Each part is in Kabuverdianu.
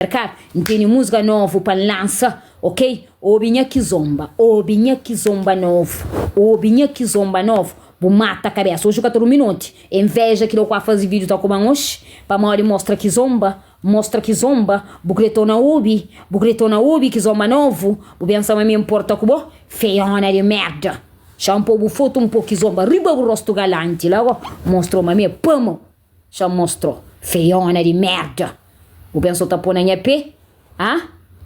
Merkadu N tene múzika novu pa N lansa, ok Obi nha kizomba, obi nha kizomba novu Obi nha kizomba novu Bu mata kabésa, oji ka ta durmi noti Inveja ki dau ku a faze vídiu ta koba-m oxi Pamodi mostra kizomba, mostra kizomba Bu kre torna obi, bu kre torna obi kizomba novu Bu pensa ma mi N nporta ku bo? Feiona di merda Xa N po bu fotu, N po kizomba riba bu rostu galanti la go Mostra-u ma mi é pamo Xa mostrou. Feiona di merda. Bu pensa u ta po na nha pe? Ha?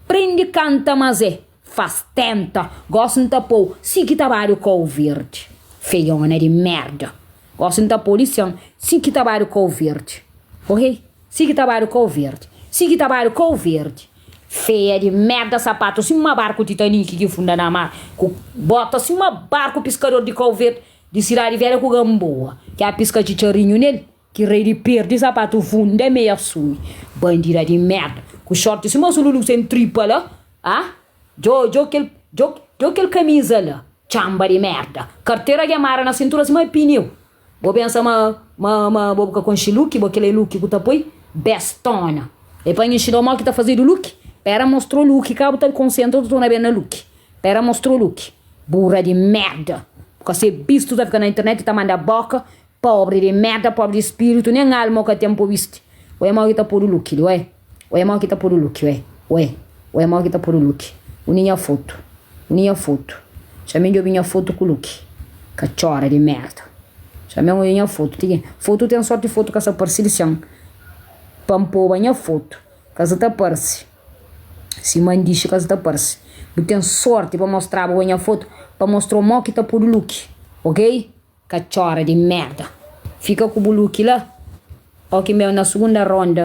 Prende kanta mas é faz tenta. Gosi N ta pou si ki ta badu kou verdi. Feiona di merda. Gosi N ta pou li sen si ki ta badu kou verdi. Ok? Si ki ta badu kou verdi. Si ki ta badu kou verdi. Feia di merda sapatu sima barku Titanic ki funda na mar ku bota sima barku piskador di kou verdi. Di Sidadi Velha ku Gamboa Ki a piska txitxarinhu nel Ki rei di perdi sapatu funda meia sumi Bandida di merda Ku shorti sima sululu sen tripa la Ah Djo djo kel djo djo kel kamiza la Txamba di merda Kartera ki mara na sintura sima piniu Bo pensa ma ma ma bo bu ka konxe luki Bo kel é luki ku ta poi Bestona E pa nxinau mo ki ta fazedu luki Pera mostrou luki ka bu ta konsentra bu ta torna ben na luki Pera mostrou luki Burra di merda. Bu ka ser bistu ta fika na internet ta manda boka. Pobre di merda, pobre di spiritu, nen alma u ka ten po bisti. Oia mo ki ta podu luki li, oe. Oia mo ki ta podu luki, oe. Oe. Oia mo ki ta podu luki. Uni nha fotu. Uni nha fotu. Xa mi djobi nha fotu ku luki. Katxora di merda. Xa mi oia nha fotu. Ti ki fotu ten sorti fotu ka sa parsi li sen. Pa N poba nha fotu. Ka sa ta parsi. Sima N dixi ka sa ta parse. Bu ten sorti pa mostraba bo nha fotu pa mostrau mo ki ta podu luki ok katxora di merda fika ku bu luki la oki meu na sugunda ronda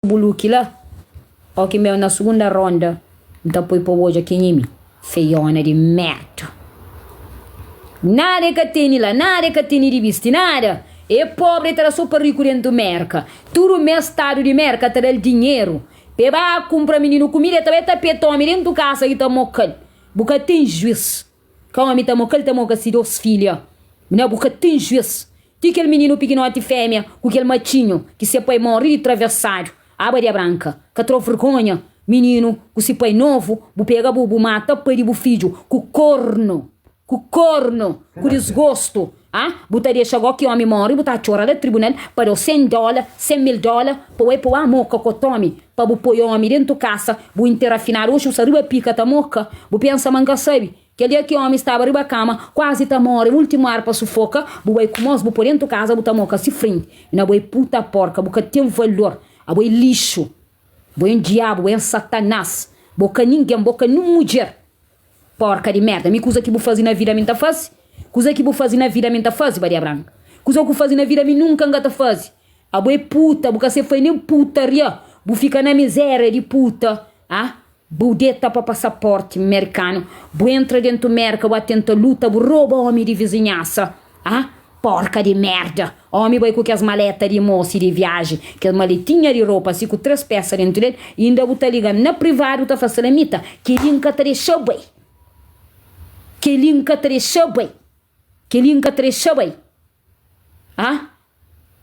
bu luki la oki meu na sugunda ronda N ta poi pa bu odja kenha é mi. Feiona di merda. Nada e ka teni la, nada e ka teni di bisti, nada. E pobri e ta da so pa riku dentu Merka. Tudu mes stadu di Merka ta dal dinheru pa e ba kumpra mininu kumida, e ta bai ta peta omi dentu kasa ki ta moka-l. Bu ka ten juis. Ka omi ta moka-l, ta moka si dos filha. Na bu ka ten juis. Ti kel mininu pikinoti fémia ku kel matxinhu ki se pai móre di travesadu aba dia branka ka tro vergonha mininu ku si pai novu bu pega bu bu mata pai di bu fidju ku kornu ku kornu ku disgostu ah bu ta dexa go ki omi móre bu ta txora la tribunal pa dau 100 dola 100 mil dola pa bai pa moka ku otu omi pa bu poi omi dentu kasa bu intera finadu oxi bu sta riba pika ta moka bu pensa ma N ka sabi Kel dia ki omi staba riba kama, kuazi ta more, ultimu ar pa sufoka, bu bai ku mos, bu po dentu kaza, bu ta moka si frenti. Na bo é puta porka, bu ka ten valor, abo é lixu, bo é un diabu, bo é un satanás, bo ka ningen, bo ka nun mudjer. Porka di merda, mi kuza ki bu fazi na vida mi nta fazi? Kuza ki bu fazi na vida mi nta fazi, badia branka? Kuza ku fazi na vida mi nunka nka ta fazi. Abo é puta, bu ka se fai nen putaria, bu fika na mizeria di puta, ah? Bu deta pa pasaporti merkanu, bu entra dentu Merka, bu atenta luta, bu roba omi di vizinhansa. Ah, porka di merda! Omi bai ku kes maleta di mosi di viaji, kes maletinha di ropa si ku 3 pesa dentu del, inda bu ta liga-m na privadu bu ta fla Salamita, kel-li N ka ta dexa-u bai! Kel-li N ka ta dexa-u bai! Kel-li N ka ta dexa-u bai! Ah?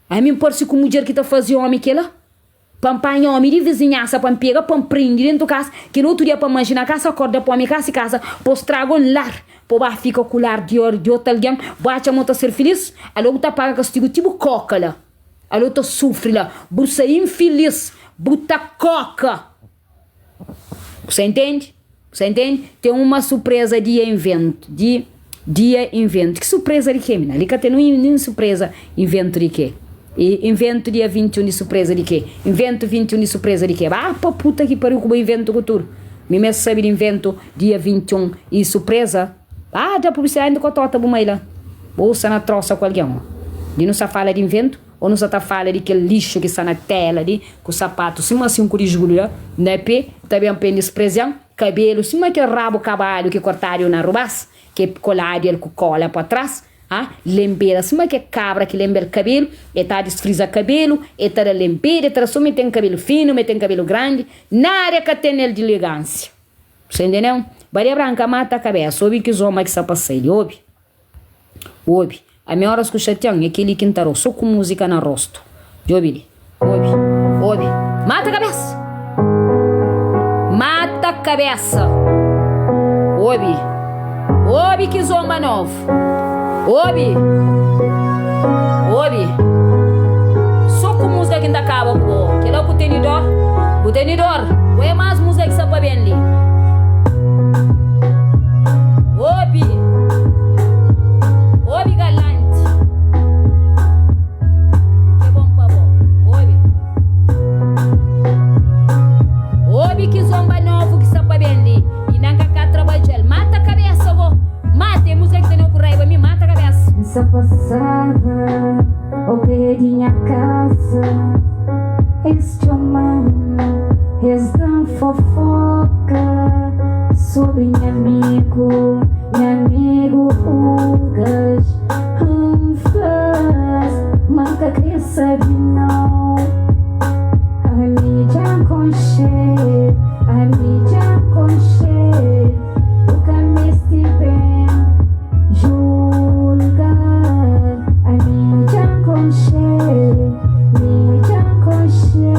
Ami N parse ku mudjer ki ta faze omi kela? Pa N panha omi di vizinhansa pa N pega pa N prende dentu kasa, kel otu dia pa N manxe na kasa korda pa omi kasi kasa, pa bu straga un lar, pa bu ba fika ku lar di di otu algen, bu atxa ma bu ta ser filis? Alo bu ta paga kastigu ti bu koka la, alo bu ta sufri la, bu sa infilis, bu ta koka. Bu sa intende? Bu sa intende? Ten uma surpresa dia invento di dia invento. Ki surpresa di ke, mina? Li ka ten nin surpresa invento di ke? E invento dia 21 di surpresa di ke? Invento 21 di surpresa di ke? Ba pa puta ki pariu ku bo invento ku tudu. Mi mes sabi di invento dia 21 e surpresa. Ah, da publicidade di kotota bu mai la. Bo sta na trosa ku algen. Di nu sa fala di invento. Ô nu sa ta fala di kel lixu ki sta na tela di ku sapatu sima 5 di julhu la na pe ta ben pa e disprezia-m kabelu sima kel rabu kabalu ki kortadu na rubas ki koladu el ku kola pa tras ha lenbera sima kel kabra ki lenbe-l kabelu e ta disfriza kabelu e ta da lenbeda e ta da so mi ten kabelu finu mi ten kabelu grandi nada e ka ten el di legansia bu ntendeu badia branka mata kabesa obi ki zoma ki sa pa sai li obi. Obi, ami oras ku xatian é keli ki N ta dau so ku muzika na rostu. Djobi li. Obi, obi. kabesa. Obi, obi ki zomba novu. Obi, obi. So ku musika ki N ta kaba ku bo. Kela ku tene dor, bu tene dor. Bo é más musika ki sta pa ben li. Obi, obi galanti. Ke bon pa bo. Obi. Obi ki zomba novu ki sta pa ben li. I nan ka ka trabadja-l. Mata kabesa bo. Mata e muzê ki teneu ku raiba mi. Mata kabesa. N sa pasaba o pé di nha kaza Es txoma-m, es da-m fofoka Sobri nha amigu, nha amigu Ugas N fla-s ma N ka kre sabe nau Ami dja N konxe, ami dja N konxe Bu ka meste ben julga Ami dja N konxe, mi dja N konxe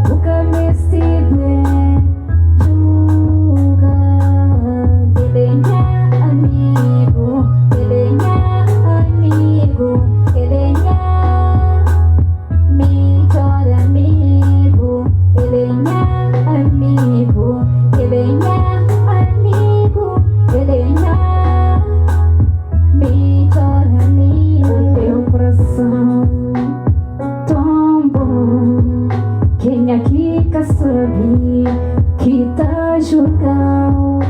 Bu ka meste ben julga El é nha amigu, el é nha amigu El é nha midjor amigu El é nha amigu, el é nha amigu El é nha midjor amigu Bu ten un kurason ton bon Kenha ki ka sabe ki ta julga-u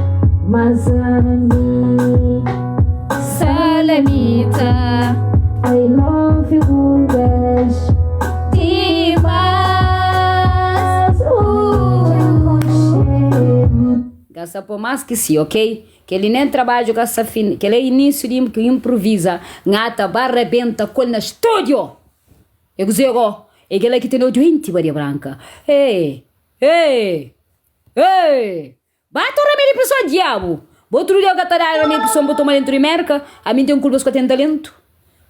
Mas ami Salamita. I love you Gugas Dimas uh. Ka sa po mas ki si ok Keli nen trabadju ka sa fin Kel é inísiu di inprovisa Ngata ba rabenta kol na studio É kuzê go É kela ki teneu duenti Badia Branka Hey hey hey Ba ta ramedi prison diabu. Bo tudu dia ka ta da ramedi prison bo toma dentru di Merka ami n ten kulpa si ka ten talentu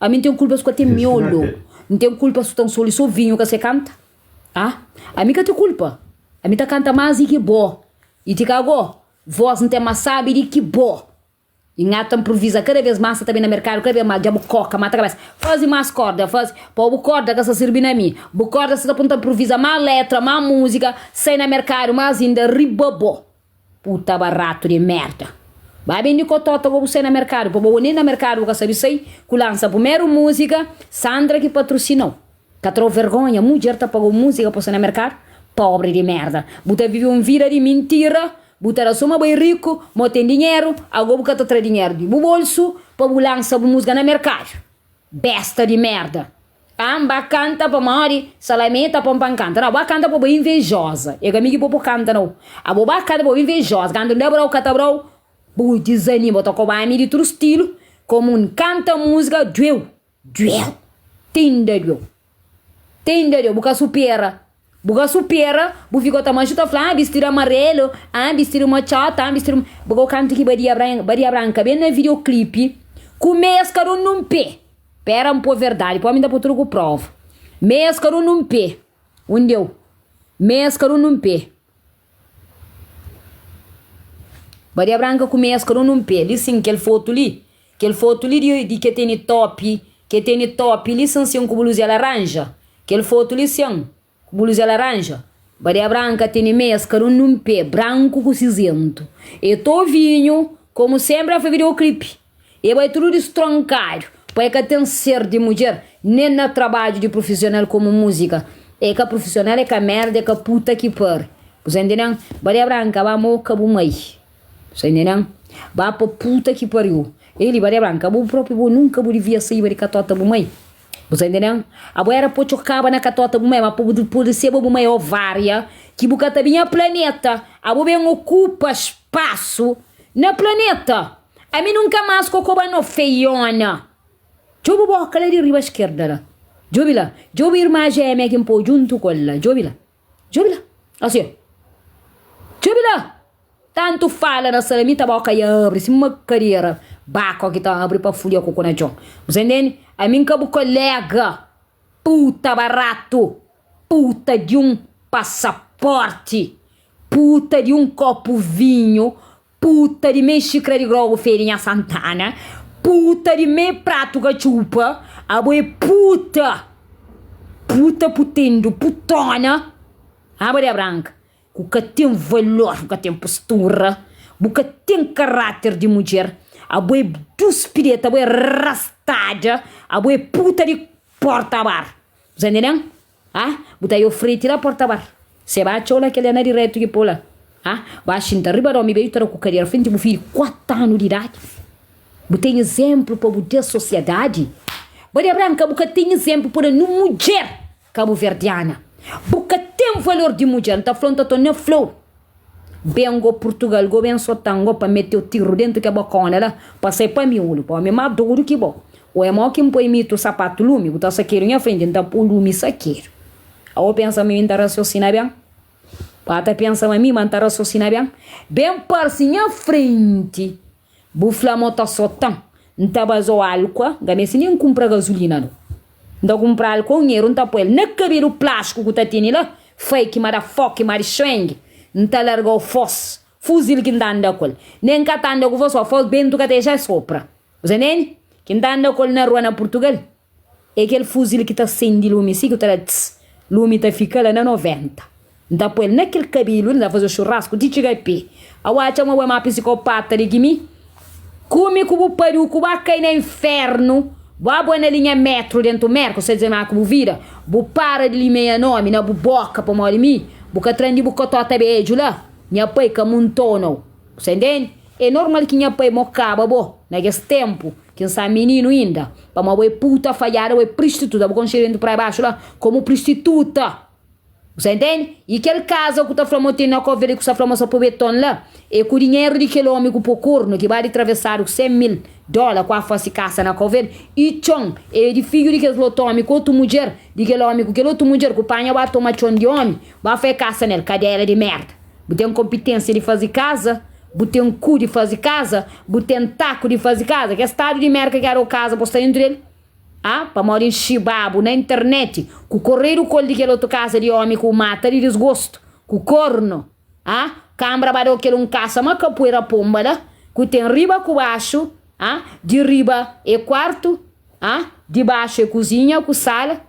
ami n ten kulpa si ka ten miolu n ten kulpa si ta nsoli so vinhu ka se kanta ah ami ka ten kulpa ami ta kanta mas di ki bo i ti ka go vos n ten mas sabi di ki bo. I nha ta nprovisa kada bes mas ta ben na merkadu kada bes mas dja bu koka mata kabesa fazi mas korda fazi pa bu korda ka sa sirbi na mi bu korda sa ta pun ta nprovisa mas letra mas musika sai na merkadu mas inda riba bo puta baratu di merda ba bindi kotota bo bu sai na merkadu pa bo nen na merkadu bu ka sabi sai ku lansa primeru musika Sandra ki patrosinau ka trau vergonha mudjer ta pagau musika pa sai na merkadu pobri di merda bu ta vivi un vida di mintira Bu ta da suma bai riku, mo ten dinheru, ago bu ka ta tra dinheru di bu bolsu pa bu lansa bu musga na merkadu. Besta di merda. Ah, N ba kanta pamodi Salamita pon pa N kanta. Nau, ba kanta pa bo invejoza. E ka mi ki po po kanta nau. Abo ba kanta pa bo invejoza. Kantu N da brau ka ta brau, bu dizanima. Bu ta koba mi di tudu stilu, komu N kanta musga, dueu, dueu, te inda dueu. Te inda deu, bu ka supera. Bu ka supera, bu fika ta manxu ta fla, ah, bistidu amarelu, ah, bistidu matxota, ah, bistidu. Bu ka kantu ki Badia Branka, Badia Branka ben na videoclipe ku meias kada un nun pé. Pera N pô verdadi, pô ami N ta pô tudu ku prova. Meias kada un nun pé. Un deu. Meias kada un nun pé. Badia Branka ku meias kada un nun pé. Li sin, kel fotu li. Kel fotu li di di ke tene topi, ke tene topi li sin sin ku blusia laranja. Kel fotu li sin ku blusia laranja. Badia Branka tene meias kada un nun pe, branku ku sizentu. E Tovinho, komu senpri a fai videoclip. E bai tudu distronkadu pa e ka ten ser di mudjer nen na trabadju di prufisional komu musika. E ka prufisional, e ka merda, e ka puta ki pari. Bu sa ntenden? Badia Branka ba moka bu mai. Sa ntenden? Ba pa puta ki pariu. Eli Badia Branka, abo propi bo nunka bu divia saiba di katota bu mai. Bu sa ntenden? Abo era po txokaba na katota bu mai, ma pa bu pode seba bu mai ovaria ki bu ka ta binha planeta. Abo ben okupa spasu na planeta. Ami nunka mas ko koba no feiona. Djobi boka la di riba skerda la. Djobi la. Djobi irma jemia ki N po djuntu ku el la. Djobi la. Djobi la. Asi o. Djobi la. Tantu fala na salamita boka ya abri sima kadera bako ki ta abri pa fulia koko na txon. Bu sa ntende? Ami N ka bu kolega. Puta baratu. Puta di un pasaporti. Puta di un kopu vinhu, puta di mei xikra di grogu fedi nha Santana, puta di mei pratu katxupa, abo é puta! Puta putendu, putona! Abo de branka, ku ka ten valor, bu ka ten postura, bu ka ten karáter di mudjer, abo é duspideta, abo é rastada, abo é puta di porta bar. Bu sa ntenden? Ah, bu ta ofreti la porta bar. Se ba atxau la kel la na diretu ki pô la. Ah, ba xinta riba di omi beju ta da ku kadera frenti bu fidju di 4 anu di idadi. Bu ten izénplu pa bu da sosiadadi? Badia Branka, bu ka ten izénplu pa da nun mudjer kabuverdiana. Bu ka ten valor di mudjer. N ta fla-u, N ta torna fla-u. Ben go Purtugal go ben sotan go pa meteu tiru dentu ke bokona la pa sai pa miulu pa omi mas dodu ki bo o e mo ki npoi mitu sapatu lumi bu ta sakedu nha frenti nta po lumi sakedu abo pensa ma mi nta rasiosina ben ba ta pensa ma mi ma nta rasiosina ben ben parsi nha frenti Bu fla mo ta sotan. N ta baza-u alkua, N ka meste nen kunpra gazulina no. N ta kunpra alkua un eru N ta poi-l na kabelu plástiku ku ta tene la, fake ma da foki ma di xuengi. N ta larga-u fós, fuzil ki N ta anda ku el. Nen N ka ta anda ku fós, ó fós bentu ka ta dexa-l sopra. Bu sa ntende? Ki N ta anda ku el na rua na Purtugal. É kel fuzil ki ta sende lumi si ki ta da tss, lumi ta fika la na 90. N ta poi-l na kel kabelu li, N ta faze xurrasku ti txiga pe. Au atxa ma bo é más pisikopata di ki mi? Kume ku bu padiu ku ba kai na infernu, bo abo na linha metru dentu Merku, sa dze ma ku bu vida, bu para di limia nomi na bu boka pamodi mi, bu ka tra-m di bu kotota bedju la, nha pai ka muntonou. Bu sa intende? É normal ki nha pai mokaba bo na kes tenpu. Ki N sta mininu inda. Pamodi bo é puta fadjada, bo é pristituta. Bu konxedu dentu praia baxu la komu pristituta. Bu sta intende? I kel kaza ku ta fla ma bu ten na Cova Verde ku sta fla ma sta poi beton la, é ku dinheru di kel omi ku po kornu ki ba di travesadu ku 100 mil dola ku a fasi kasa na Cova Verde. I txon é di fidju di kes lotu omi ku otu mudjer, di kel omi ku kel otu mudjer ku panha ba toma txon di omi, ba fai kasa nel. Kadela di merda. Bu ten konpitensia di fazi kaza? Bu ten ku di fazi kaza? Bu ten taku di fazi kaza? Kes stadu di Merka ki era kaza bo sta dentru del? Ah, pamodi N xiba-bu na internet ku koredu kol di kel otu kaza di omi ku mata di disgostu, ku kornu. Ah, kambra ba da-u kel un kasa ma kapuera ponba la, ku ten riba ku baxu, ah, di riba e kuartu, ah, di baxu e kuzinha ku sala,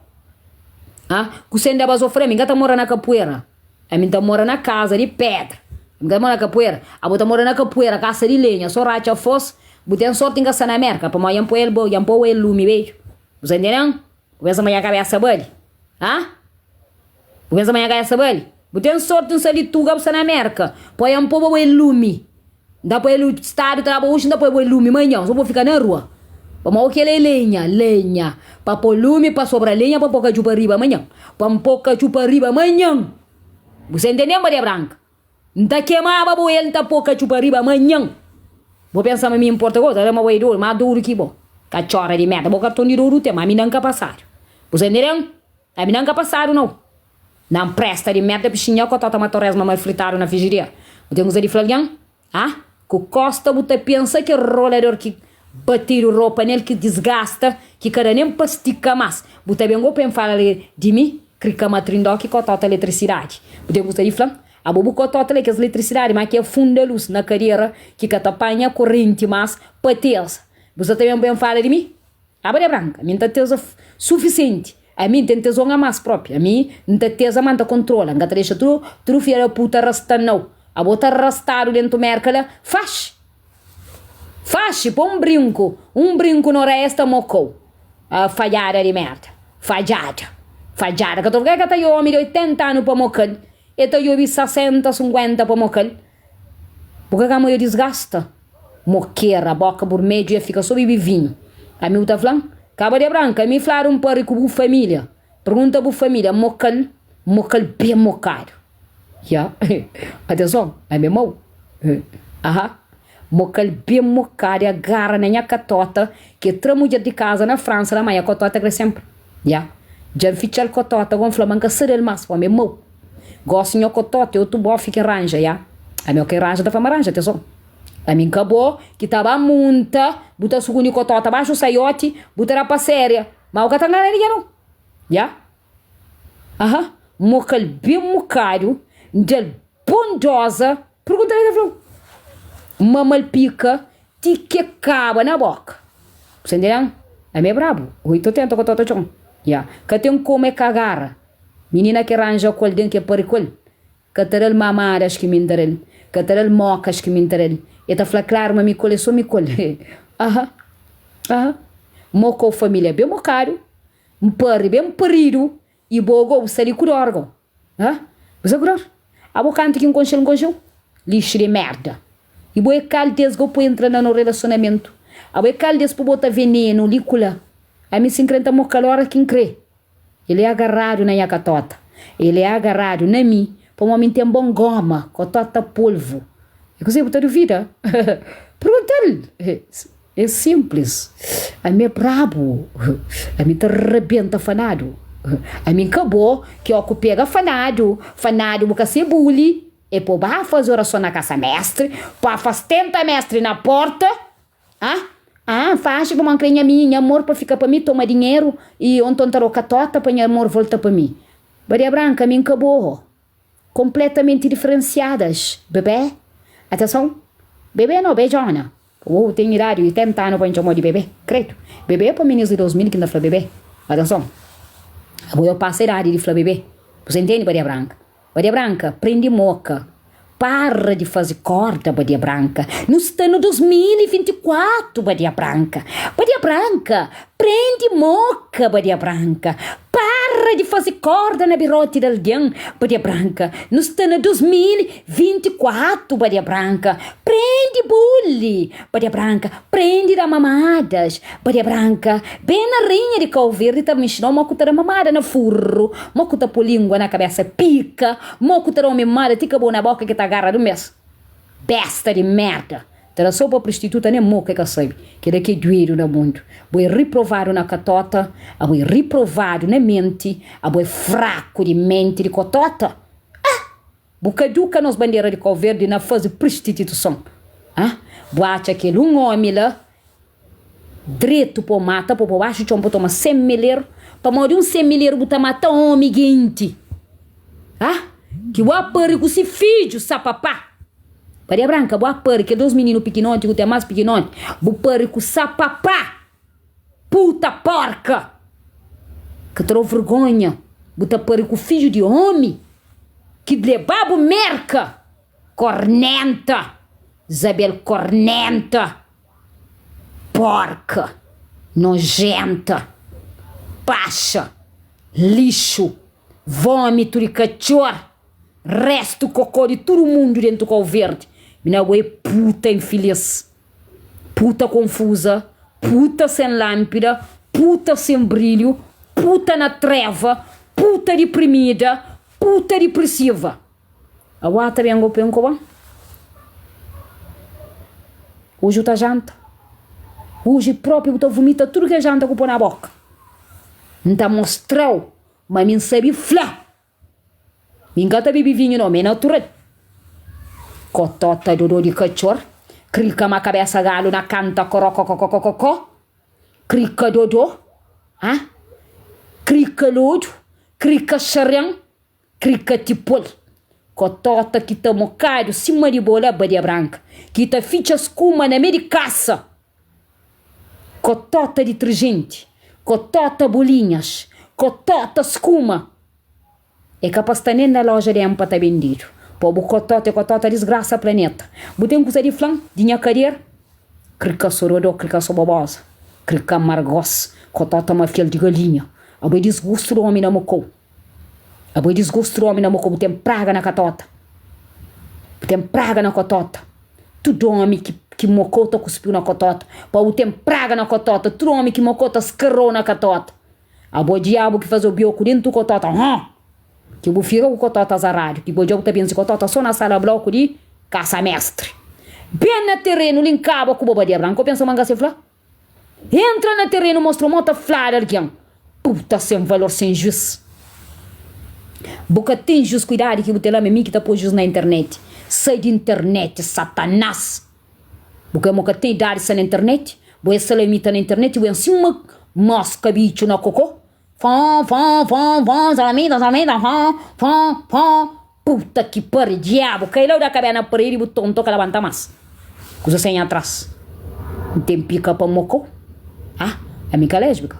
ah, ku senda bazofra. Mi N ka ta mora na kapuera. Ami N ta mora na kaza di pedra. Ami N ka ta mora na kapuera. Abo ta mora na kapuera, kasa di lenha, so ratxa fos. Bu ten sorti N ka sta na Merka, pamodi dja N poi el bo, dja N poi el lumi bedju. Bu sta ntenden? Bu pensa ma nha kabesa bali? Ha? Bu pensa ma nha kabesa bali? Bu ten sorti N sta di tuga, bu sta na Merka, poi dja N poi bo el lumi. N ta poi el stadu ta daba oxi, N ta poi bo el lumi manhan, so bo fika na rua. Pamodi kel é lenha, lenha pa po lumi, pa sobra lenha pa po katxu pa riba manhan, pa N po katxu pa riba manhan. Bu sta intende, Maria Branka? N ta kemaba bo el, N ta po katxu pa riba manhan. Bo pensa ma mi importa ku bo? Ta fla ma bo é dodu, más dodu ki bo. Katxora di merda, bo karton di dodu ten, ma mi nan ka pasadu. Bu sta intende? Ami nan ka pasadu nau. Na npresta di merda pixinha kotota ma toresma mal fritadu na frijidera. Bu ten kuza di fla algen? Ha? Ku kosta bu ta pensa kel rolador ki batidu ropa nel ki disgasta ki ka da nen pa stika mas. Bu ta ben go pa N fala di mi? Krika ma trindoki kotota letrisidadi. Bu ten kuza di fla-m? Abo bu kotota le kes letrisidadi ma ki afunda lus na kadera ki ka ta panha korenti mas pa teza. Bu sa ta ben pa N fala di mi? Aba de branka, ami N ta teza sufisienti. Ami N ten tezon a mas propi. Ami N ta teza ma N ta kontrola. N ka ta dexa tudu tudu fia da puta rasta-m nau. Abo ta rastadu dentu Merka la, faxi! Faxi! Po un brinku, un brinku na oreia es ta moka-u. Ah, fadjada di merda. Fadjada. Fadjada. Ka ta fika ka ta omi di 80 anu pa moka-l, e ta djobi 60, 50 pa moka-l. Bu ka kama dja disgasta. Mokera, boka burmedju dja fika so bibi vinhu. Ami bu ta fla-m? Kaba de branka, ami fladu N pari ku bu familia. Pergunta bu familia, N moka-l, N moka-l ben mokadu. Ya, atenson, ami é mau. Aha, moka-l ben mokadu, e agara na nha katota, ki e tra mudjer di kaza na Fransa la, ma nha kotota kre senpri. Ya, dja N fitxa-l kotota, go N fla ma N ka sa del mas, pamodi ami é mau. Gosi nho kotote otu bofi ki ranja ya Ami o ki ranja ta fla ma ranja teson Ami nka bo ki ta ba munta bu ta sugundi kotota baxu saioti bu ta da pa seria ma bu ka ta ngana ninguém nau ya aha Mokal bem mokadu N dal. Bondoza, pergunta-l el ta fla-u. N mama-l pika ti ki e kaba na boka. Bu sta ntende-m? Ami é brabu. Oi, to tenta ku to ta txon. Ya. Ka ten komu e ka gara. Minina ki ranja ku algen ki e pari ku el, ka ta da-l mamadas ki mi N ta da-l, ka ta da-l mokas ki mi N ta da-l. E ta fla klaru ma mi ku el é so mi ku el. Aha. Aha. Moka-u família ben mokadu, N pari ben paridu i bo go bu sta li ku dor go. Ha? Bu sa ku dor? Abo kantu ki N konxe-l, N konxe-u? Lixu di merda. I bo é kal des go pa entra na no relasionamentu? Abo é kal des pa bota venenu li ku la? Ami si N kre N ta moka-l ora ki N kre. El é agaradu na nha katota. El é agaradu na mi pamodi mi N ten bon goma, kotota polvu. É kuzê bu ta duvida? Pergunta-l. É sinplis. Ami é brabu. Ami ta rabenta fanadu. Ami N ka bo ki ó ku pega fanadu, fanadu bu ka se buli. É po ba faze orason na kasa mestri, pa fastenta mestri na porta. Ah, ah, faxi pamodi N kre nha mi, nha amor pa fika pa mi, toma dinheru i onton ta roka tota pa nha amor volta pa mi. Badia Branka, ami N ka bo ó. Kompletamenti diferensiadas, bebé. Atenson, bebé no, bejona. Bo ten idadi 80 anu pa N txoma-u di bebé, kredu. Bebé é pa minis di 2000 ki N ta fla bebé. Atenson, abo yo pasa idadi di fla bebé. Bu sa intende, Badia Branka? Badia Branka, prende moka. Para di faze korda, Badia Branka. Nu sta na 2024, Badia Branka. Badia Branka, prende moka, Badia Branka. Para di faze korda na biroti di algen, Badia Branka. Nu sta na 2024, Badia Branka. Prende buli, Badia Branka. Prende da mamadas, Badia Branka. Ben na rainha di Kau Verdi ta inxina-u mo ku ta da mamada na furru, mo ku ta po lingua na kabesa pika, mo ku ta da omi mamada ti ka bo na boka ki ta gara di un bes. Besta di merda! Ta da so pa prostituta nen mo ke ka sabe keda ki é duedu na mundu. Bo é riprovadu na katota, abo é riprovadu na menti, abo é fraku di menti di kotota. Ah! Bu ka duka nos bandera di Kau Verdi na faze pristituison. Ah! Bu atxa kel un omi la dretu po mata po po baxu txon po toma 100 mileru pamodi un 100 mileru bu ta mata omi genti. Ah! Ki bu a pari ku si fidju sa papá. Maria Branca, bu a pari kel dos mininu pikinoti ku ten mas pikinoti, bu pari ku sa papá! Puta porka! Ka ta dau vergonha bu ta pari ku fidju di omi ki leba bu merka! Kornenta! Zabel kornenta! Porka! Nojenta! Paxa! Lixu! Vomitu di katxor! Restu kokó di tudu mundu dentu kau verdi. Mina bo é puta infilis, puta konfuza, puta sen lanpida, puta sen brilhu, puta na treva, puta diprimida, puta dipresiva. Abo ata ben go pen koban? Oji bu ta janta? Oji propi bu ta vumita tudu kel janta ku po na boka. N ta mostrau ma mi N sabi fla. Mi N ka ta bibi vinhu no, mi é natural. Kotota dodô di katxor, krika ma kabesa galu na kanta korokokokokokó, krika dodô, ha? Krika lodu, krika xaren, krika tipol. Kotota ki ta mokadu sima di bo la Badia Branka, ki ta fitxa skuma na mei di kasa. Kotota ditirjenti, kotota bolinhas, kotota skuma. É ka pa sta nen na loja di Empa ta bendidu. Po bu kotota é kotota disgrasa planeta. Bu ten kuza di fla-m di nha kadera? Krika so dodó, krika so boboza, krika margós, kotota mafial di galinha. Abo é disgustu di omi na mokou. Abo é disgustu di omi na mokou. Bu ten praga na katota. Bu ten praga na kotota. Tudu omi ki ki mokou ta kuspiu na kotota. Pa bu ten praga na kotota. Tudu omi ki mokou ta skarou na katota. Abo diabu ki faze-u bioku dentu kotota hon! Ki bu fika ku kotota zaradu, ki bu odja bu ta bense kotota so na sala bloku di kasa mestri. Ben na terenu li nkaba ku bo badia branku. Ko pensa ma nka se fla? Entra na terenu mostra mo ta fladu algen. Puta sen valor sen juis. Bu ka ten juis kuidadu ki bu ten la ma mi ki ta po juis na internet. Sai di internet satanas! Bu ka mo ka ten idadi sta na internet bo é salamita na internet bu é sima moska bitxu na koko fon fon fon fon salamita salamita fon fon fon. Puta ki pari, diabu, kai la u da kabé na paredi bu tonto ka labanta mas. Kusa sen atras. N ten pika pa moko. Ah, ami ka lesbika.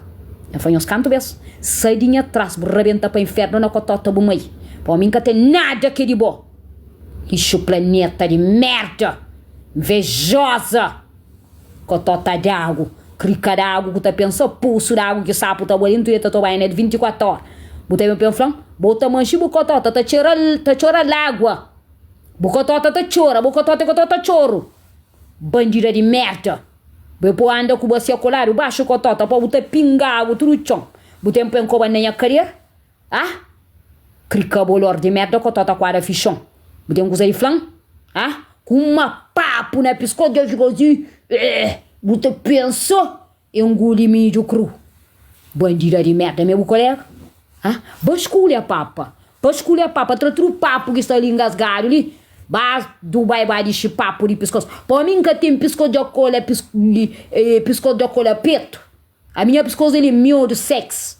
Nha fla nhos kantu bes, sai di nha tras bu rabenta pa infernu na kotota bu mai. Pa mi n ka ten nada ke di bo. Lixu planeta di merda. Nvejoza. Kotota d'agu, krika d'agu ku ta pensa pusu d'agu ki sapu ta bua dentu e ta toba nel 24 ora. Bu ta ben pa N fla-m, bo ta manxi bu kotota ta txera ta txora lagua. Bu kotota ta txora, bu kotota é kotota txoru. Bandida di merda. Bu é po anda ku basia koladu baxu kotota pa bu ta pinga agu tudu txon. Bu ten pa N koba na nha kadera? Ah! Krika bolor di merda kotota kuada fixon. Bu ten kuza di fla-m? Ah! Ku uma papu na piskos dja fika si, eh! Bu ta pensa e nguli midju kru. Bandida di merda mi é bu kolega? Ah! Baskulha papa, baskulha papa, tra tudu papu ki sta li ngasgadu li, ba Dubai ba dixi papu di piskos. Pa mi N ka ten piskos dja kola piskos dja kola petu. Ami nha piskos el é miodu sex.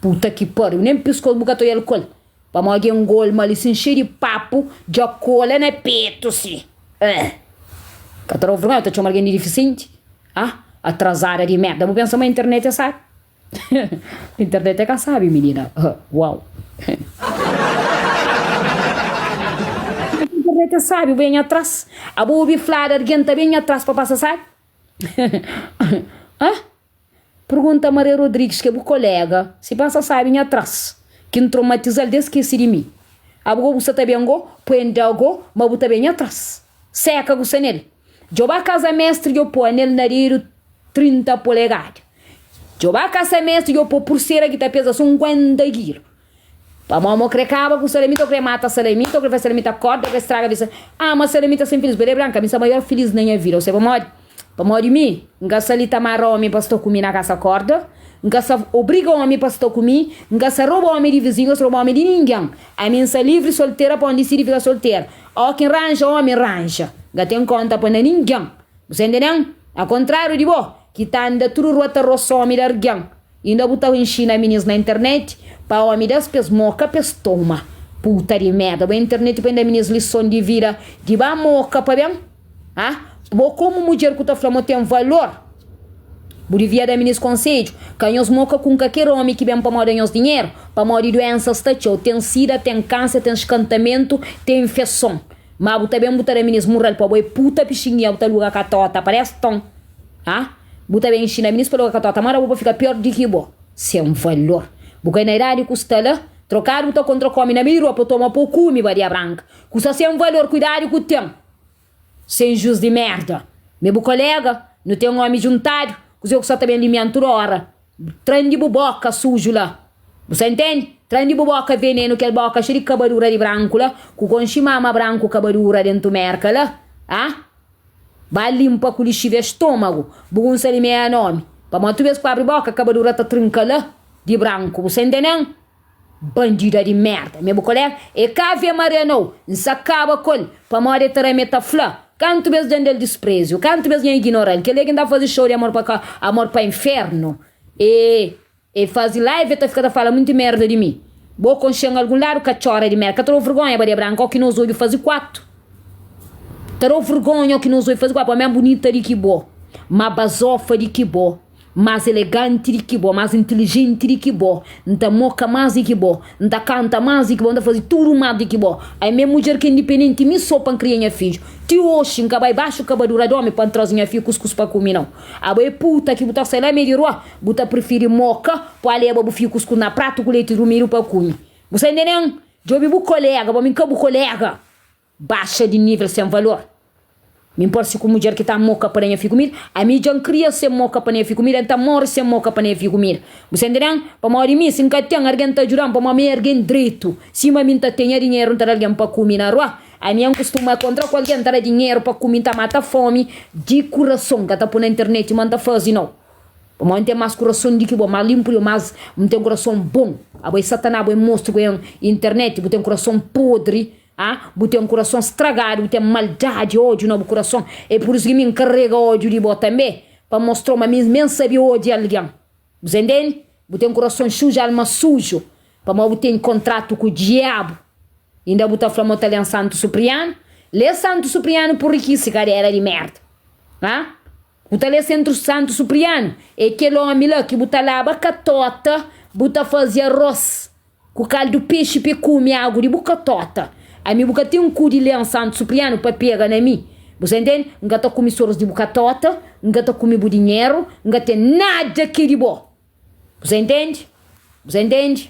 Puta ki pariu, nen piskos bu ka ta oial ku el. Pamodi el ngolma li sin xei di papu dja kola na petu si. Eh. Ka ta da-u vergonha, bu ta txoma algen di difisenti? Ah, atrazada di merda. Bu pensa ma internet é sabi? Internet é ka sabi, minina. Uau. Internet é sabi, bu ben atras. Abo obi fla di algen ta ben atras pa pasa sabi? Ah? Pergunta Maria Rodrigues, ki é bu kolega, si pasa sabi nha tras, ki N tromatiza-l di skese di mi. Abo go bu sa ta ben go, poi-m da go ma bu ta ben nha tras. Seka ku sa nel. Djo ba kaza mestri djo po anel na dedu 30 polegada. Djo ba kasa mestri djo po pursera ki ta peza 50 kilu. Pamodi mo kre kaba ku Salamita, o kre mata Salamita, o kre faz Salamita korda, o kre straga vida Salamita. Ah, ma Salamita sen filis, Bele Branka, mi sa maior filis na nha vida. O se pamodi? Pamodi mi, N ka sa li ta mara omi pa sta ku mi na kasa korda, N ka sa obriga omi pa sta ku mi, N ka sa roba omi di vizinhu, N ka sa roba omi di ningen. Ami N sa livri, soltera, pa N disidi fika soltera. O ki N ranja omi, N ranja. N ka ten konta pa na ningen. Bu sa ntenden? A kontrariu di bo, ki ta anda tudu rua ta rosa omi di argen. Inda bu ta inxina minis na internet pa omi das pes moka pes toma. Puta di merda bo internet pa inda minis lison di vida di ba moka pa ben ha bo komu mudjer ku ta fla mo ten valor bu divia da minis konsedju ka nhos moka ku nkaker omi ki ben pamodi nhos dinheru pamodi duensa sta txeu ten sida ten kanser ten skantamentu ten infeson ma bu ta ben bu ta da minis mural pa bo e puta pixinguinha bu ta luga katota pa des ton. Ha? Bu ta ben inxina minis pa loga ka tota mara bo pa fika pior di ki bo. Sen valor. Bu kai na idadi ku sta la, trokadu bu ta kontra ku omi na meiu rua pa toma po kumi, badia branka. Kusa sen valor, ku idadi ku ten. Sen jus di merda. Mi bu kolega, nu ten omi juntadu, kuze ku sa ta ben limian tudu ora. Tran di bu boka suju la. Bu sa intendi? Tran di bu boka venenu, kel boka xei di kabadura di branku la, ku konxi mama branku kabadura dentu merka la. Ha? Ba limpa ku lixivia stomagu bu kunsa di mea nomi pamodi tu bes ku abri boka kabadura ta trinka la di branku bu sa intenden? Bandida di merda mi bu kolega e ka ave maria nou N sa kaba kol pamodi e ta rame ta fla kantu bes djan dal dispreziu kantu bes nha ignoral keli ki N ta fazi show di amor pa ka amor pa infernu e E fazi live e ta fika ta fala munti merda di mi. Bo konxen algun ladu ka txora di merda. Ka ta dau vergonha badia branka o ki nos odju fazi 4. Ta dau vergonha o ki nos odju fazi 4. Bo é bonita di ki bo, ma bazofa di ki bo, mas eleganti di ki bo, mas inteligenti di ki bo. N ta moka mas di ki bo, N ta kanta mas di ki bo, N ta fazi tudu mas di ki bo. Ami é mudjer ki é indipendenti mi so pa N kria nha fidju. Ti oxi N ka bai baxu kabadura di omi pa N trazi nha fidju kuskus pa kumi nau. Abo é puta ki bu ta sai la mei di rua. Bu ta prifiri moka pa leba bu fiju kuskus na pratu ku leti rumidu pa kume? Bu sta ntenden? Djobe bu kolega, bo mi ka bu kolega. Baxa di nivel sen valor. Mi N parse ku mudjer ki ta moka pa da nha fiju kumida? Ami dja N kria sen moka pa da nha fiju kumida, N ta more sen moka pa da nha fiju kumida. Bu sta ntenden? Pamodi mi, si N ka ten, argen ta djuda-m, pamodi mi é argen dretu. Sima mi N ta ten nha dinheru, N ta da algen pa kume na rua. Ami N kustuma kontra ku algen, N ta da dinheru pa kume, N ta mata fomi di kurason. N ka ta pui na internet ma N ta faze, nau. Pamodi N ten más kurason di ki bo, más linpu di bo, más N ten kurason bon. Abo é Sataná, abo é monstru ku internet, bu ten kurason podri, ah, bu ten kurason stragadu, bu ten maldadi, ódiu na bu kurason. É pur isu ki mi N karega ódiu di bo tanbê, pa mostra-u ma mi N sabe ôdia algen. Bu sa intende? Bu ten kurason suju, alma suju, pamodi bu ten kontratu ku diabu. Inda bu ta fla ma bu ta len Santu Suprianu? Lê Santu Suprianu purrikisi kadera di merda. Ha? Bu ta lê Sentru Santu Suprianu? É kel omi la ki bu ta laba katota, bu ta faze arroz ku kaldu pexi pa e kume agu di bu katota. Ami bu ka ten ku di len Santu Suprianu pa pega na mi. Bu sa intende? N ka ta kume soros di bu katota, N ka ta kume bu dinheru, N ka ten nada ki di bo. Bu sa intende? Bu sa intende?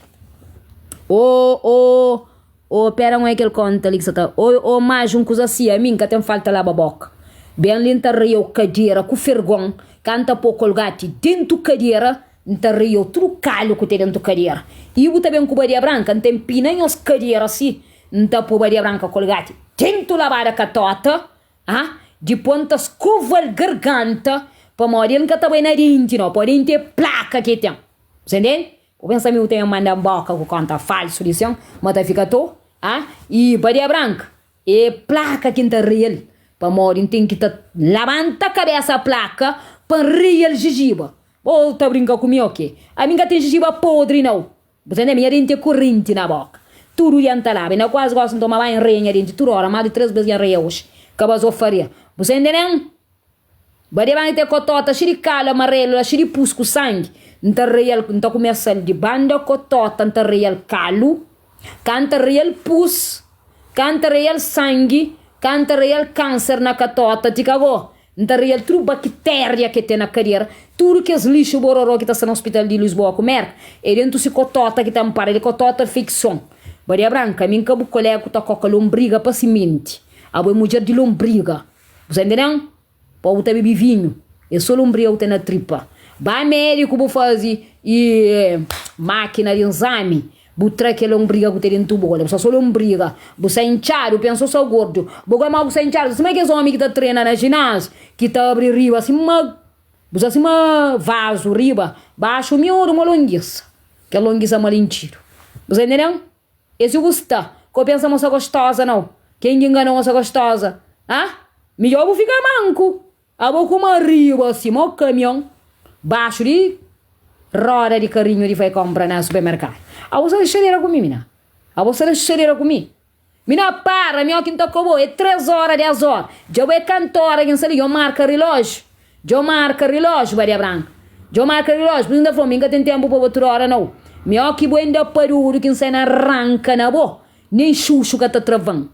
Ô, ô, ô, pera un é kel konta li ki sa ta. Ô, ô, más un kuza si, ami N ka ten falta laba boka. Ben li N ta ria-u kadera ku fergon, ka N ta pô kolgati dentu kadera, N ta ria-u tudu kalu ku ten dentu kadera. I bu ta ben ku badia branka, N ta inpina nhos kadera si, N ta pô badia branka kolgati dentu labada katota, Ah, dipô N ta skova-l garganta, pamodi el N ka ta bai na denti nau, pamodi denti é plaka ki el ten. Bu sa ntende? Bu pensa mi bu ta ben manda-m boka ku konta falsu di sen, ma ta fika to? Ah, i Badia Branka, é plaka ki N ta ria-l, pamodi N ten ki ta labanta kabesa plaka pa N ria-l jijiba. Bo ta brinka ku mi o ke? Ami N ka ten jijiba podri nau. Bu ta ntende? Nha denti é korenti na boka. Tudu dia N ta laba. Inda kuazi gosi N toma banhu N reia nha denti tudu ora. Más di 3 bes dja N reia oxi. Ka bazofaria. Bu sa ntende? Ba de banhu te kotota xi di kalu amarelu la xi di pus ku sangi. N ta reia-l, N ta kumesa-l di banda kotota N ta reia-l kalu, ka N ta reia-l pus, ka N ta reia-l sangi, ka N ta reia-l kanser na katota ti ka go. N ta ria-l tudu bakitéria ke ten na kadera, tudu kes lixu bororó ki ta sta na ospital di Lisboa ku Merka, é dentu si kotóta ki ta npara, di kotóta fekson. Badia Branka, ami N ka bu kolega ku ta koka lonbriga pa simenti. Abo é mudjer di lonbriga. Bu sa ntende-m? Pa bu ta bibi vinhu, é so lonbriga ku ten na tripa. Ba médiku bu faze i mákina di nzami. Bu tra kel lonbriga ku te dentu bola, bu sta so lonbriga, bu sta intxadu, pensa bu sta gordu, bu ka mau bu sta intxadu, sima kes omi ki ta trena na jináziu, ki ta abri riba sima, bu sta sima vazu riba, baxu miudu ma longisa, kel longisa mal intxidu, bu sta intendem? E si bu sta, ka bu pensa ma bu sta gostoza nau, ken ki nganau ma bu sta gostoza, ah? Midjor bu fika manku. Abo ku mariba sima o kamion baxu di roda di karinhu di fai konpra na supermerkadu. Abo sta xadera ku mi, mina. Abo sta xadera ku mi. Mina para, mi o ki N ta koba-u é 3 ora, 10 ora. Dja bo é kantu ora ki N sta li? Dja bu marka rilojiu? Dja bu marka rilojiu, Badia Branka? Dja bu marka rilojiu? Pur isu N ta fla-u, mi N ka ten tenpu pa bo tudu ora nau. Mi o ki bo inda padudu ki N sai na ranka na bo, nen xuxu ka ta trava-m.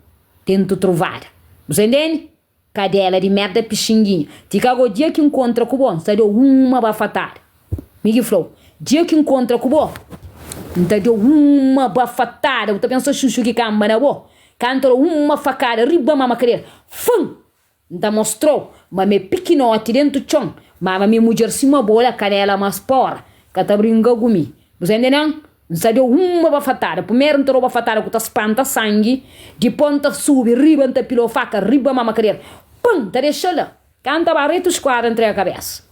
Tentu truvada. Bu sta intende? Kadela di merda pixinguinha. Ti ka go dia ki nkontra ku bo nsta dou uma bafatada. Mi ki flau, dia ki nkontra ku bo nta dou uma bafatada. Bu ta pensa xuxu ki kamba na bo? Ka nta dou uma fakada riba mama kadera. Fum! Nta mostrou ma mi é pikinoti dentu txon, ma ma mi é mudjer sima bo la kanela mas pora ka ta brinka ku mi. Bu sa ntenden? N sta dau uma bafatada. Primeru N ta dau bafatada ku ta spanta sangi, dipos N ta subi riba N ta pila faka riba mama kadera. Pum! N ta dexa la. Ka N ta ba retu skuadra N trega kabesa.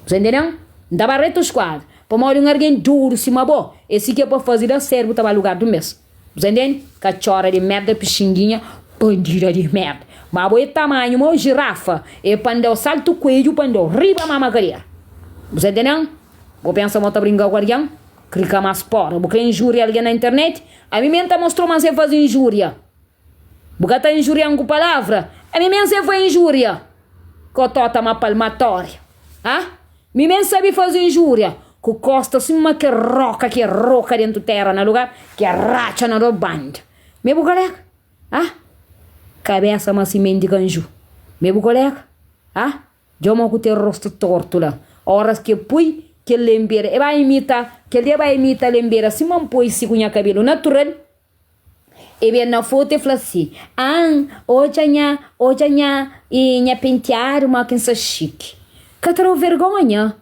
Bu sa ntenden? N ta ba retu skuadra. Pamodi un argen duru sima bo, e si ki e pa fazi da serbu ta ba lugar dun bes. Bu sa ntende? Katxora di merda, pixinguinha, bandida di merda. Ma bo e tamanhu ma un jirafa, e pa N dau saltu kuedju pa N dau riba mama kadera. Bu sa ntenden? Bu pensa ma bu ta brinka ku algen? Klika mas pora. Bu kre injuria algen na internet? Ami mi N ta mostrou ma N sai faze injuria. Bu ka ta injurian ku palavra? Ami mi N sai faze injuria. Kotota ma palmatória. Ha? Mi mi N sabe faze injuria. Ku kosta sima kel roka ki roka dentu tera na lugar ki ratxa na do banda. Mi bu kolega? Ha? Kabesa ma simenti kanju. Mi bu kolega? Ha? Dja mo ku ten rostu tortu la. Oras ke pui kel lenbera e ba imita kel dia ba imita lenbera sima n poi si ku nha kabelu natural e ben na fotu e fla si an odja nha odja nha nha penteadu mo ki n sta xiki ka ta dau vergonha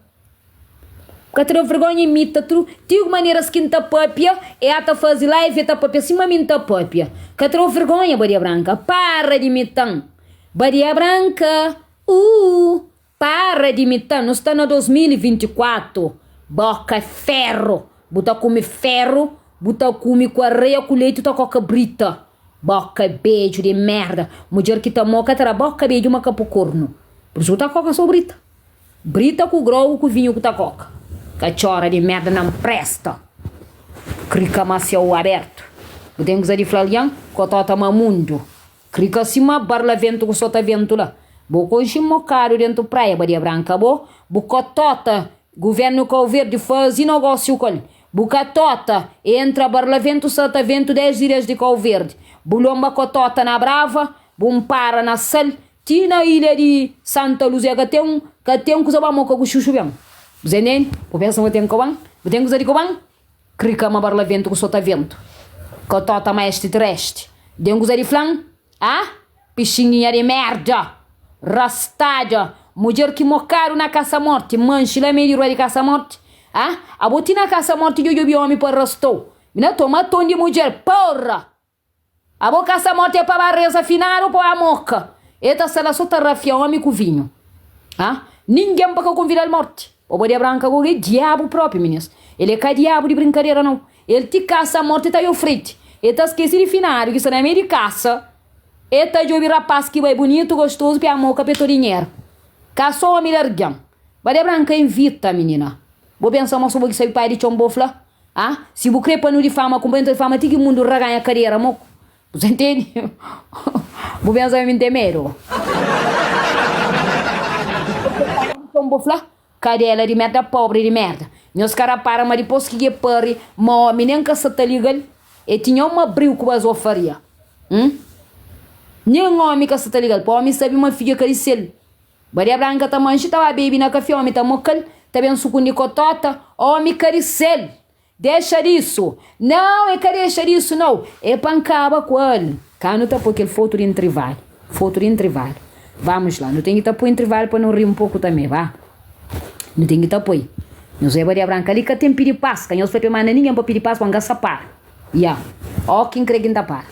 ka ta dau vergonha imita tudu ti maneras ki n ta papia e a ta fazi live e ta papia sima mi n ta papia ka ta dau vergonha badia branka para di imitan badia branka. Ooh para di imita nu sta na 2024 boka ferro bu ta kume ferro bu ta kume ku areia ku leite ta koka brita boka bedju di merda mudjer ki ta moka ta da boka bedju ma ka pu kornu pur isu bu ta koka so brita brita ku grogu ku vinhu ku ta koka ka txora di merda na npresta krika ma seu abertu. Bu ten kuza di fla algen? Kotota ma mundu krika sima barlaventu ku sotaventu la. Bo konxe mokadu dentu praia Badia Branka bo? Bu kotota guvernu Kauverdi fazi nogósiu ku el. Bu katota entra barlaventu sotaventu 10 ilhas di Kauverdi. Bu lonba kotota na Brava, bu npara na Sal ti na ilha di Santa Luzia ka ten ka ten kuza ba moka ku xuxu ben. Bu sa ntende? Bu pensa ma ten koban? Bu ten kuza di koban? Krika ma barlaventu ku sotaventu Kotota ma este tereste Den kuza di flan Ah Pixinguinha di merda Rastada Mudjer ki mokadu na kasa morti Manxi la mei di rua di kasa morti Ah Abo ti na kasa morti djo djobi omi pa rastou Mina toma ton di mudjer Porra! Abo kasa morti é pa ba reza finadu pa ba moka e ta sta la so ta rafia omi ku vinhu ha ninguem pa ka konvidal morti bo badia branka gogo é diabu propi minis el é ka diabu di brinkadera nau el ti kasa morti ta ofreti e ta skesi di finadu ki sta na mei di kasa e ta djobi rapas ki bai bunitu gostozu pa moka pa e to dinheru ka so omi di argen badia branka invita minina bo pensa ma so bo ki sabi pai di txon bo fla. Ah, si bu kre pa nu difama kunpanheru, ta difama ti ki mundu raganha kadera moku. Bu ta ntende? Bu pensa ma mi N ten medu? Nton bu fla, Kadela di merda, pobri di merda. Nhos ka rapara ma dipôs ki dje pari, ma omi nen ka sa ta liga-l? E tinha uma briu ku bazofaria. Hum? Nen omi ka sa ta liga-l, pa omi sabe ma fidju é ka di sel. Badia Branka ta manxi ta ba bebi na kafé omi ta moka-l ta ben sukundi kotota omi ka di sel dexa disu nau e ka dexa disu nau e pa N kaba ku el ka nu ta poi kel fotu di intrivalu fotu di intrivalu vamos la nu ten ki ta poi intrivalu pa nu ri un poku tanbe ba nu ten ki ta poi nhos e Badia Branka li ka ten pidi pas ka nhos fla pa e manda ningen pa pidi pas pa N ka sa para. Ya, ó ki N kre ki N ta para.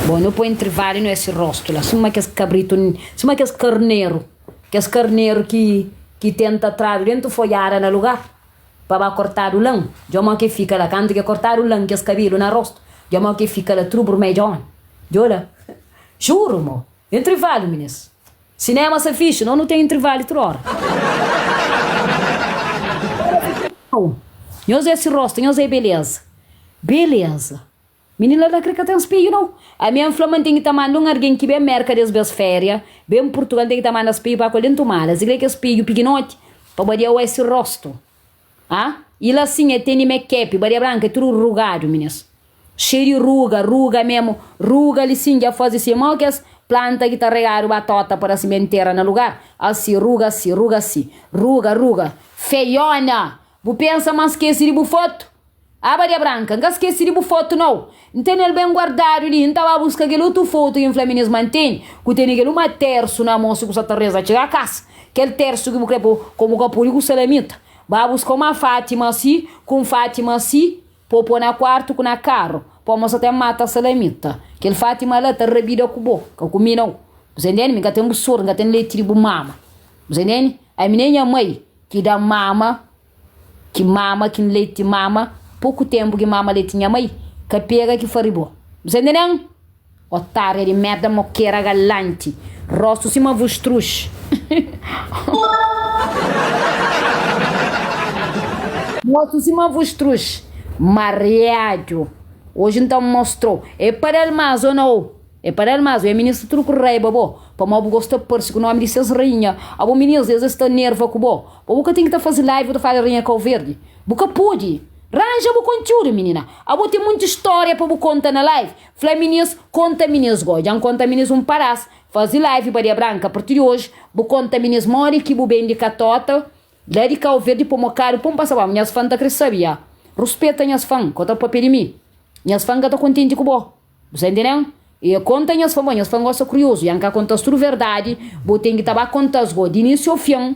Bon, nu poi ntrivadu nu esi rostu la, suma kes kabritu, suma kes karneru, kes karneru ki ki tenta tradu dentu foiada na lugar pa ba kortadu lan. Dja mo ke fika la, kantu ke kortadu lan kes kabelu na rostu, dja mo ke fika la tudu burmedjoni. Djo la, juru mo, ntrivadu minis. Cinema sa fixi, no nu ten intervalo tudu ora. Nhos é si rosto, nhos é beleza. Beleza. Minina la kre ka ten spedju nau. Ami N fla ma N ten ki ta manda un argen ki ben Merka des bes feria, ben Purtugal N ten ki ta manda spedju pa kol dentu mala. Si kre kes spedju pikinoti pa badia oe si rosto. Ah i la sin e teni mekepi, badia branka é tudu rugadu minis. Xeiu di ruga, ruga memu, ruga li sin dja fazi si mau kes planta ki ta regadu batota pa da simentera na lugar, asi ruga si, ruga si, ruga, ruga. Feiona! Bu pensa ma N skesi di bu fotu? Ah badia branka, N ka skesi di bu fotu nau. N tene-l ben guardadu li, N ta ba buska kel otu fotu ki N fla minis ma N tene, ku tene kel uma tersu na mon si ku sa ta reza txiga kasa. Kel tersu ki bu kre po, komu ka pudi ku salamita. Ba buska uma Fatima si, ku un Fatima si. Po po na kuartu ku na karu. Po mosa ten mata salamita. Kel Fatima la ta rabida ku bo, ka ku mi nau. Bu sa ntende? Mi ka ten bu sorti, N ka ten leti di bu mama. Bu sa ntende? Ami nen nha mai ki da mama, ki mama, ki N leti mama, poku tenpu ki mama leti nha mai, ka pega ki fari bo. Bu sa ntenden? Otária di merda mokera galanti Rostu sima avestruz Rostu sima avestruz Mariadu Oji N ta mostrou É pa da-l más ô nau É pa da-l más Oi minis sta tudu ku raiba bo Pamodi bu gosta parse ku nomi di ses rainha Abo minis es es ta nerva ku bo Bo bu ka ten ki ta faze live bu ta fala rainha Kauverdi Bu ka pode Ranja bu kontiúdu minina Abo ten munti stória pa bu konta na live Fla minis, konta minis go Dja N konta minis un padas Faze live Badia Branka Apartir di oji bu konta minis modi ki bu ben di Katota La di Kau Verdi po mokadu po N pasa ba Nhas fan ta kre sabe ya Ruspeta nhas fan Ko ta papia di mi Nhas fan ka ta kontenti ku bo Bu sa ntenden? E konta nhas fan bo Nhas fan gosta kuriozu Ya N ka konta-s tudu verdadi Bo ten ki ta ba konta-s go Di inisiu ao fin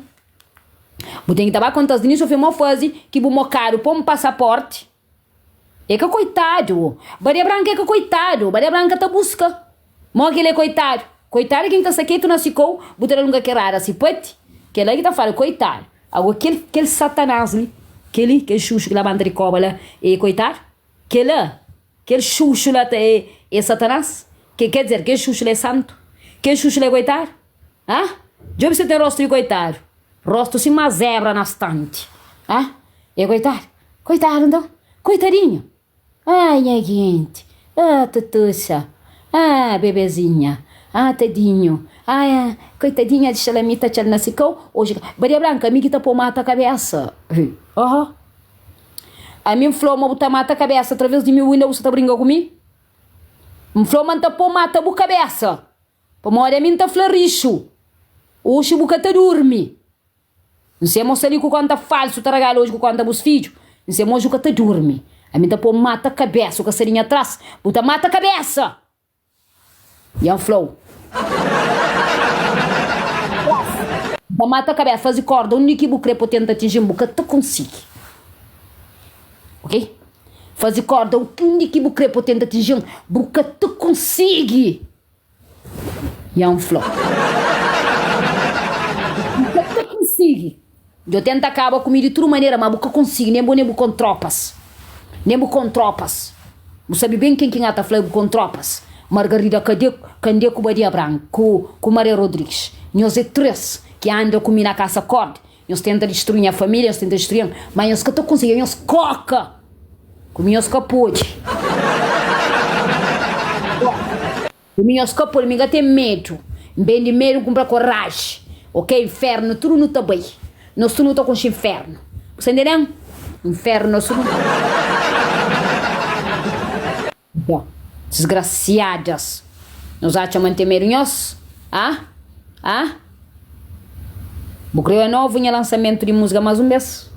Bu ten ki ta ba konta-s di inisiu ao fin Mo faze ki bu mokadu po N pasaporti É ka koitadu. Badia Branka é ka koitadu. Badia Branka ta buska. Mo kel é koitadu? Koitadu é ken ki ta sta ketu na si kou, bu ta da-l un kakerada si pati. Kel-la ki ta fala koitadu. Ago kel kel satanás li, kel-li, kel xuxu ki labanta di koba la, é koitadu? Kel-la, kel xuxu la ta é é satanás? Ke ker dizer, kel xuxu la é santu? Kel xuxu la é koitadu? Ha? Djobe si el ten rostu di koitadu. Rostu sima zebra na stanti. Ha? É koitadu? Koitadu nton? Koitadinhu! Ai nha genti! Ah, Tutuxa, ah, bebezinha, ah, tadinhu, ah, koitadinha di xalamita txal na si kau, oji ka. Badia Blanka, mi ki ta pô mata kabésa. Oho. Ami N fla-u ma bu ta mata kabésa através di mi, bu inda bu sa ta brinka ku mi? N fla-u ma N ta pô mata bu kabésa, pamodi ami N ta fla rixu, oxi bu ka ta durmi. N se mo sta li ku konta falsu ta ragala oji ku konta bus fidju N se mo oji u ka ta durmi Ami ta po mata kabesa u ka sta di nha tras bu ta mata kabesa Dja N fla-u Bu ta mata kabesa fazi korda undi ki bu kre po tenta atinji-m bu ka ta konsigi ok fazi korda undi ki bu kre po tenta atinji-m bu ka ta konsigi. Ian fla. Bu ka ta konsigi. Djo tenta kaba ku mi di tudu manera, ma bu ka konsigi, nen bo nen bu kontropas. Nen bu kontropas. Bu sabe ben ken ki N ata fla, bu kontropas. Margarida Kade, Kande ku Badia Branku, ku, ku Maria Rodrigues. Nhos é tres ki anda ku mi na kasa kord. Nhos tenta distrui nha familia, nhos tenta distrui-m, ma nhos ka ta konsigi, nhos koka ku mi nhos ka pode. Ku mi nhos ka pode, mi ka ten medu. N bende medu, N kunpra koraji. Ok, infernu tudu nu ta bai. Nos tudu nu ta konxe infernu. Bu sta ntende-m? Infernu nos tudu. Bo, disgrasiadas! Nhos atxa ma N ten medu nhos? Ah? Ah? Bu kre oia novu nha lansamentu di musika más un bes?